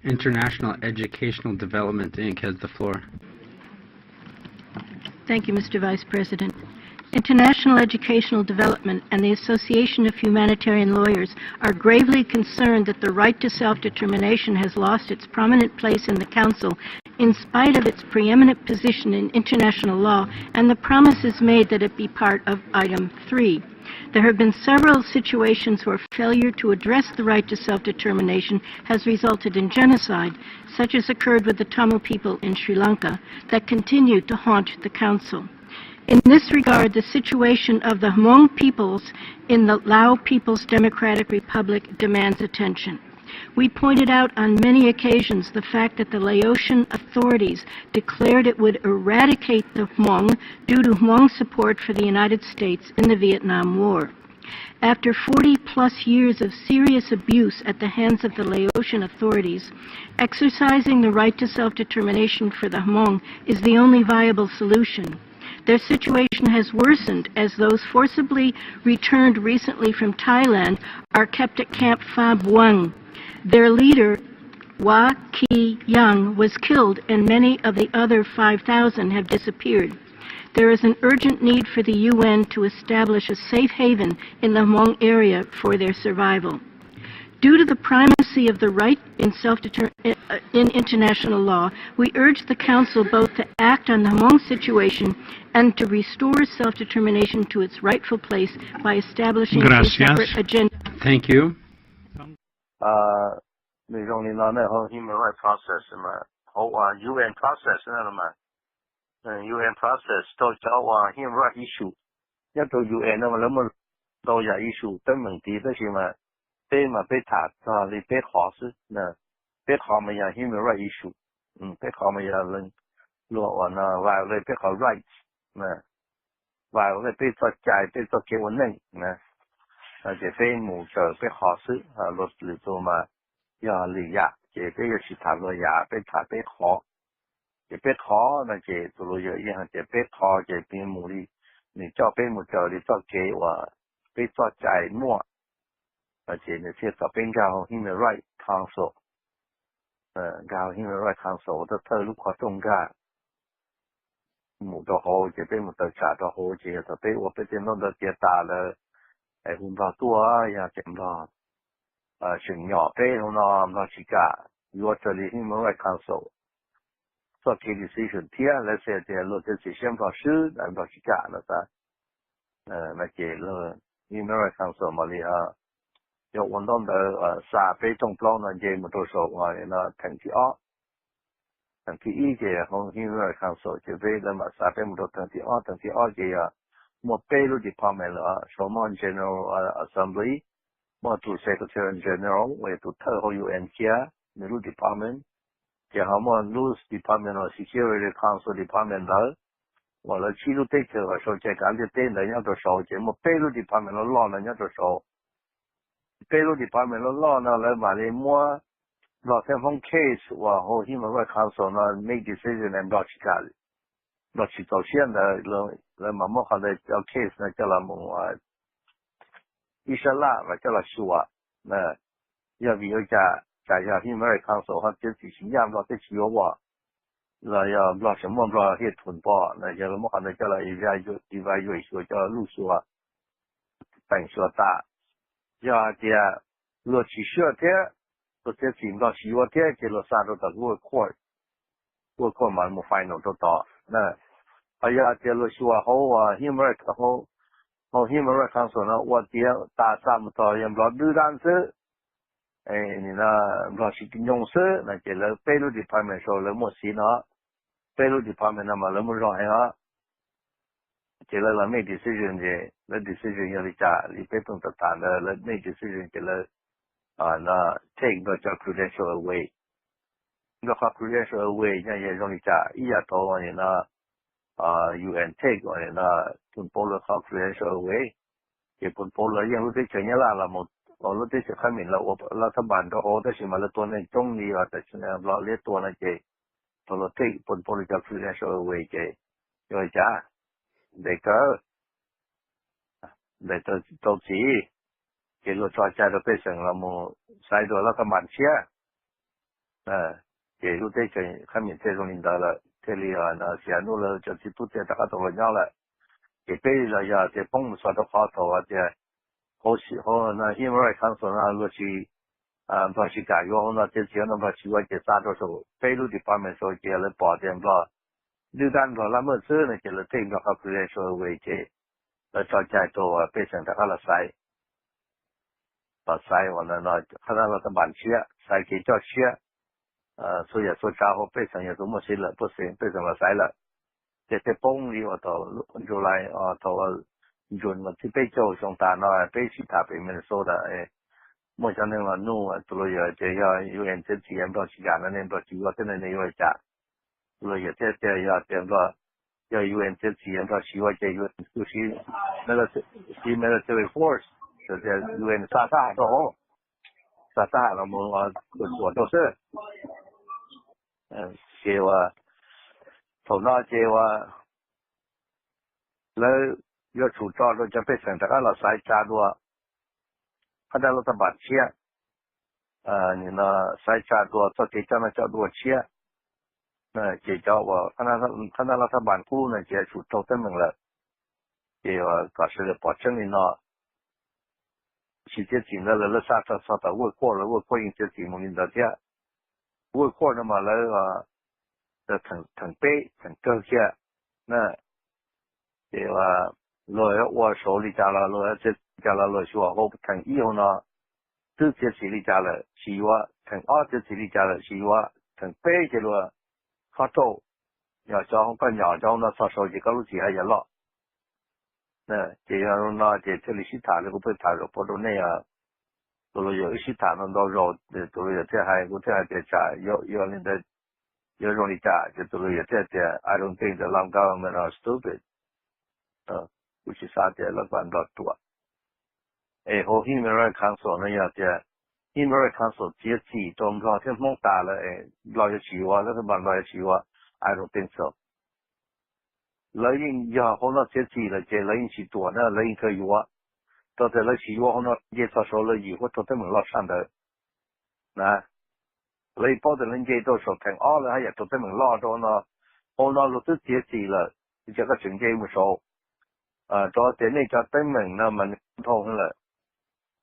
International Educational Development, Inc has the floor. Thank you, Mister Vice President. International Educational Development and the Association of Humanitarian Lawyers are gravely concerned that the right to self-determination has lost its prominent place in the Council in spite of its preeminent position in international law and the promises made that it be part of Item three. There have been several situations where failure to address the right to self-determination has resulted in genocide, such as occurred with the Tamil people in Sri Lanka, that continue to haunt the Council. In this regard, the situation of the Hmong peoples in the Lao People's Democratic Republic demands attention. We pointed out on many occasions the fact that the Laotian authorities declared it would eradicate the Hmong due to Hmong support for the United States in the Vietnam War. After forty plus years of serious abuse at the hands of the Laotian authorities, exercising the right to self-determination for the Hmong is the only viable solution. Their situation has worsened as those forcibly returned recently from Thailand are kept at Camp Phab Wang. Their leader, Wa Ki Yang, was killed and many of the other five thousand have disappeared. There is an urgent need for the U N to establish a safe haven in the Hmong area for their survival. Due to the primacy of the right in self-deter-, in international law, we urge the Council both to act on the Hmong situation and to restore self-determination to its rightful place by establishing a separate agenda. Thank you. Nws zoo li no na, hauv human rights process mas, hauv U N process na mas, U N process rau cov uas human rights issue nyob rau U N no mas lawv muaj ntau yam issue teeb meem tid, tab sis mas peb mas peb tham txog li peb qhov xwb. Peb qhov mas yog human rights issue, peb qhov mas yog luag uas no violate peb qhov rights, violate peb txoj cai, peb txoj kev ua neej na. Ces peb mus raws peb qhov xwb, luag lwm tus mas yog lwm yam, ces peb yuav tsis tham luag yam, peb tham peb qhov. Ces peb qhov no ces tus luag yog yeej hais tias peb qhov ces peb mus li, nws coj peb mus raws li txoj kev uas peb txoj cai muaj, ces nws thiaj tau peb nkag hauv Human Rights Council. Nkag hauv Human Rights Council ua thawj thawj lub qhov rooj nkag mus rau hauv, ces peb mus tawm tsam rau hauv, ces yog thaum peb ua peb tej ntaub ntawv tiav tas lawm, es hu Nplog tuaj, yog tias Nplog tseem nyom peb hauv no, Nplog tsis kam yuav raws li Human Rights Council txoj kev decision thiab, lawv xav tias luag txiav txim siab Nplog swb, Nplog tsis kam no xav. No ces Human Rights Council mam li yog ua ntaub ntawv xa peb rooj plaub no nce mus rau saum no theem thib ob. Theem thib ib ces hauv Human Rights Council ces peb, lawv mam xa peb mus rau theem thib ob. Theem thib ob ces yog muaj peb lub department lawm, saum muaj General Assembly, muaj tus Secretary General uas yog tus thawj hauv U N thiab nws lub department, ces ho muaj lub department uas Security Council department ntawd uas lawv tsib lub teb chaws uas sau cai kav liaj teb ntawd nyob rau saud, ces muaj peb lub department loj loj no nyob rau saud. Peb lub department loj loj no lawv mam li muab Nplog thiab Hmoob case uas hauv Human Rights Council no make decision es Nplog tsis kam, Nplog tsis txaus siab ntawd, lawv mam muab qhov ntawd cov case no coj los mus ib sab laj mas coj los xyuas. Yog vim ua cas, cas yog Human Rights Council ho txiav txim tsis ncaj Nplog thiab tsis yuav ua, los yog Nplog tseem muaj Nplog hiaj thum pom no, yog lawv muab qhov ntawd coj los evaluate, xyuas coj los luj xyuas, peem xyuas tas. Yog hais tias luag tsis sure thiab, luag txiav txim Nplog tsis yuav thiab ces luag xa rau tom World Court, World Court mas mus final rau tod. Ho yog hais tias luag xyuas hauv Human Rights, hauv Human Rights Council no ua tiav tas xa mus txog yog Nplog dwb dab xwb, Nplog tsis nyoog xwb no ces lawv peb lub department saud lawv muaj xim no, peb lub department no mas lawv muaj zog heev os. Ces lawv los make decision ces lawv decision yog li cas li peb pheej tham tham ntawd, lawv make decision ces lawv take Nplog cov credential away. Nplog qhov credential away no yog zoo li cas, ib yam thaum no U N take no Phoo Poo lawv qhov credential away, ces Phoo Poo lawv yeej lub teb chaws Nyab Laj los mus lub teb chaws Khab Mim los ua lab thab npas rau hauv, tab sis mas lawv tua neeg coob li os, tam sim no Nplog liab tua no ces thaum lawv take Phoo Poo lawv cov credential away ces yog li cas, ntes kawg, ntes rau txim, ces luag tso cai rau pej xeem los mus xaiv dua lab thab npas tshiab. Ces lub teb chaws Khab Mim thiaj zoo li ntawd lawm, thiaj li xya nub lawv cov txiv tub thiaj rov qab tau los nyob lawm. Ces peb los yog tias poob mus txog rau qhov thaum tias hauv Human Rights Council no luag tsis, Nplog tsis kam yuav hauv no txiav txim no, Nplog tsis yuav ces xa rau saum peb lub department saud ces lawv pom tias Nplog dwb dab Nplog laj maj xwb no ces lawv take Nplog qhov credential away ces lawv tso cai rau pej xeem rov qab los xaiv, los xaiv uas no qhab nab laj thab npas tshiab, xaiv kev coj tshiab, txhua yam txhua tsav hauv pej xeem yog tus muaj siv lawm, pej xeem, pej xeem los xaiv lawm. Ces thiaj poob li uas thaum July, thaum June uas thib peb caug xyoo tas no peb sib tham pem Minnesota, muaj cov neeg los nug tus lawyers tias yog UN txiav txim Nplog tsis kam no ne Nplog tsis yuav thiab ne yuav li cas? Tus lawyers thiaj tias yog tias Nplog, yog UN txiav txim Nplog tsis yuav ces UN kuj siv, siv military force, tias UN xa thab ham rau, xa thab ham los mus ua tuam rau xwb. Ces uas thaum no ces uas lawv yuav tsum tso rau cov pej xeem rov qab los xaiv tsa dua qhab nab laj thab npas tshiab, nim no xaiv tsa dua txoj kev coj noj coj dua tshiab. Ces cov uas qhab nab laj thab npas kub no ces yuav tsum raug teeb meem lawm. Ces kom sawv daws pom tseeb li no, tsis txiav txim ntawd lawv, lawv xa txog txog tom World Court lawm, World Court yeej txiav txim mus li ntawd thiab. World Court no mas lawv theem peb theem kawg kiag na. Ces luag yuav ua saud li cas los luag yuav txiav txim li cas los luag xyuas hauv theem ib hauv no twb txiav txim li cas lawm tsis yuav, theem ob txiav txim li cas lawm tsis yuav, theem peb ces luag khob rauj, yog cov koj nyom cov hauv no txog saud ces koj lub txim haj yam loj. Ces yog li no ces thiaj li sib tham li kuv pheej tham zaum pem rau nej, tus lawyers wb sib tham no ntau zaus, tus lawyers thiaj hais, kuv thiaj hais tias tsam yog li ntawd yuav zoo li cas, ces tus lawyers thiaj tias I don't think the Lao government are stupid. Kuv tsis xav tias lawv vam Nplog ruam. Es hauv Human Rights Council no yog tias Human Rights Council txiav txim rau Nplog thiab Hmoob tas lawm es Nplog yuav tsis yuav, lawv thab npas Nplog yuav tsis yuav, I don't think so. Lawv yeej yog hauv no txiav txim lawm ces lawv yeej tsis ruam na, lawv yeej kawg yuav. Rau tias lawv tsis yuav hauv no nce txog saud lawv yim huab raug teeb meem loj tshaj ntawd na. Lawv yeej paub tias lawv nce rau saum theem ob lawv haj yam raug teeb meem loj rau no. Hauv no luag twb txiav txim lawm, ua cas koj tseem nce mus saud? Rau tias nej cov teeb meem no mas nws dhau heev lawm,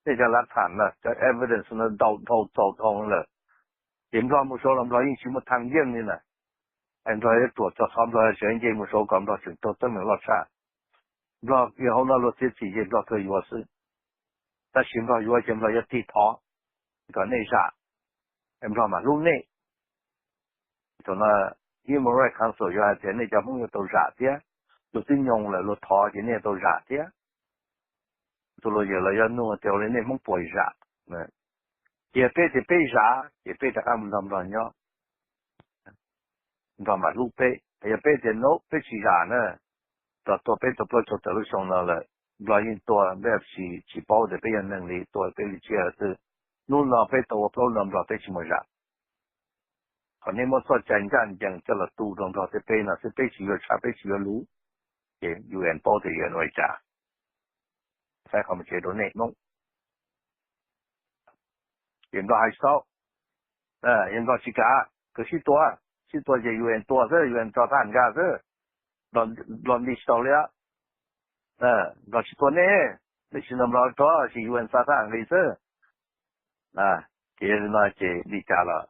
nej cov lav tham no cov evidence no dhau, dhau txaus dhau heev lawm. Ces Nplog mus saud los Nplog yeej tsis muaj thaaj yeej li na. Es Nplog yuav ruam txog qhov Nplog tseem nce mus saud kom Nplog tseem raug teeb meem loj tshaj. Nplog yog hauv no luag txiav txim ces Nplog kawg yuav xwb. Tab sis Nplog yuav ces Nplog yuav tig thov kom nej zam, es Nplog mam hlub nej. Thaum no Human Rights Council yuav hais tias nej cov Hmoob yuav tau zam thiab, luag twb nyoog lawm luag thov ces nej yuav tau zam thiab. Tus lawyers los yuav nug tias ua li nej Hmoob puas zam? Ces yog peb tias peb zam ces peb rov qab mus nrog Nplog nyob, Nplog mam hlub peb. Yog peb tias no peb tsis zam na, Nplog tua peb tau plaub caug tawm lub xyoo no lawm, Nplog yeej tua peb tsis, tsis paub tias peb yog neeg li, tua peb li tsiaj xwb. Hnub no peb tau ua plaub no Nplog peb tsis mus zam. Qhov nej muab txoj cai ncaj ncees coj los tu rau Nplog thiab peb no xwb, peb tsis yuav tshaj peb tsis yuav luv, ces UN paub tias UN ua li cas, faib qhov muag tsev rau nej Hmoob. Ces Nplog hais tsis tau, yog Nplog tsis kam, kawg sib tua, sib tua ces UN tua xwb, UN tso thab nkag xwb, Nplog nti tsis tau li. Nplog tsis tua nej, nej tsis nrog Nplog rog ces UN xa thab nqis xwb. Ces yog li no ces li cas los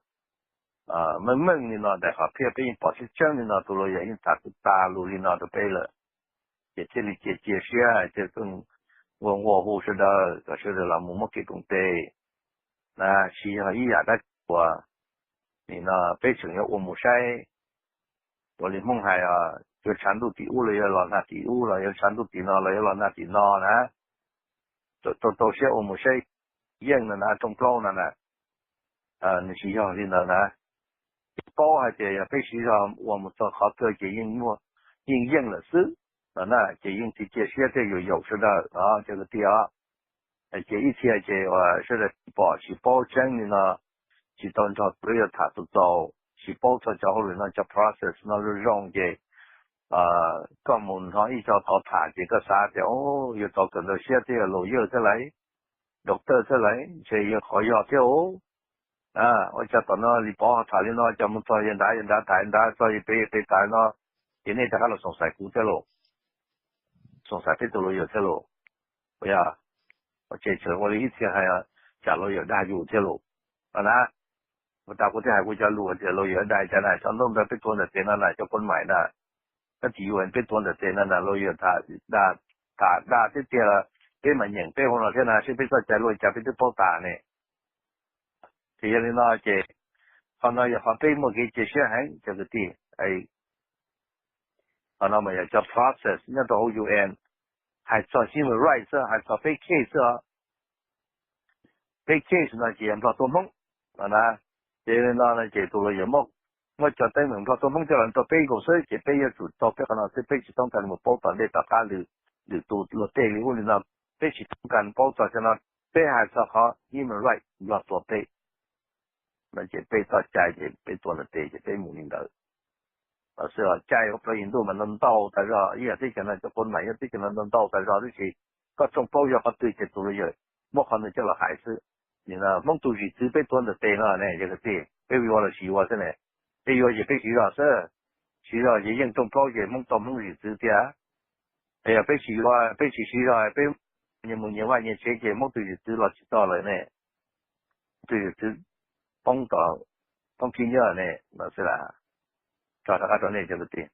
meej meej li no, daim qhov phiaj peb yeej pom tseeb tseeb li no, tus lawyers yeej tham tag lus li no rau peb lawm. Ces thiaj li cia cia siab hais tias ua nqua hu sawv daws kom sawv daws los mus muab kev koom tes na, tsis yog ib yam dab tsi uas nim no peb tseem yuav ua mus saib, ua li Hmoob hais, yuav tshav ntuj tim ub los yuav los nag tim ub, los yuav tshav ntuj tim no los yuav los nag tim no na. Tau tau siab ua mus saib yeej no na, rooj plaub no na, nws tsis yog li ntawd na. Paub hais tias yog peb siv zog ua mus txog qhov kawg ces yeej muaj, yeej yeej lawm xwb no na, ces yeej cia cia siab thiaj yuav yaum sawv daws os cov kwv tij os. Ces ib txhia ces uas sawv daws tsis pom tsis paub tseeb li no, tsis tau nrog lawv yuav tham txaus txaus, tsis paub txog cov hauj lwm no cov process no zoo zoo ces koj mus hnov ib co tod tham ces koj xav tias o, yog tau kawm ntawv siab thiab yog lawyer thiab lauj, doctor thiab lauj, ntshe yog qhov yog thiab os. Ua cas tom no Lis Pov ho tham li no, cas mus txog yawg nrad, yawg nrad tham nrad, txog yawg pem, yawg pem tham no, ces nej rov qab los xoom xaiv kuv thiab los, xoom xaiv peb tus lawyers thiab los. Ua yog, ua ces tseem ua li ib txhia hais, tsam lawyers dag yus thiab los. No na, ua tas kuv thiaj hais kuv cov lus tias lawyers dag cas na, cov ntaub ntawv peb tuav ntawm tes no na, cov koj maim na, koj tsis yuav peb tuav ntawm tes no na, lawyers tham dag tiag tiag los peb mam nyeem peb hauv no thiab na, seb peb txoj cai luaj cas peb twb paub tas ne. Ces yog li no ces qhov no yog qhov peb muaj kev cia siab heev cov kwv tij. Qhov no mas yog cov process nyob rau hauv U N, hais txog human rights xwb, hais txog peb case xwb os. Peb case no ces yog Nplog tua Hmoob no na. Ces li no ces tus lawyers muab cov teeb meem Nplog tua Hmoob coj los rau peb nkaus xwb, ces peb yuav tsum tau peb qhov no xwb, peb tsis toob kas mus paub tom ntej tom qab lwm tus luag tej li ub li no, peb tsis toob kas paub txog cov no, peb hais txog qhov human rights Nplog tua peb no ces peb txoj cai ces peb tuav ntawm tes ces peb mus li ntawd. Los xwb os, cai ua plaub yim ntuj mas ntau ntau tas zog, ib yam teb chaws no cov khuam mas yog teb chaws no ntau ntau tas zog, tab sis koj tshooj plaub yog qhov twg ces tus lawyers muab qhov ntawd coj los hais xwb. Nim no Hmoob tus zim txwv peb tuav ntawm tes no ne, yog kwv tij, peb yuav los tsis yuav xwb ne? Peb yuav ces peb siv zog xwb, siv zog ces yeej tshooj plaub ces Hmoob tau Hmoob zim txwv tiag. Yog peb tsis yuav, peb tsis siv zog, peb nyias mus nyias vaj nyias tsev ces Hmoob tus zim txwv los tsis txog lawm ne, tus zim txwv poob, poob khib nyiab ne, no xwb las. Tso rov qab rau nej cov kwv tij.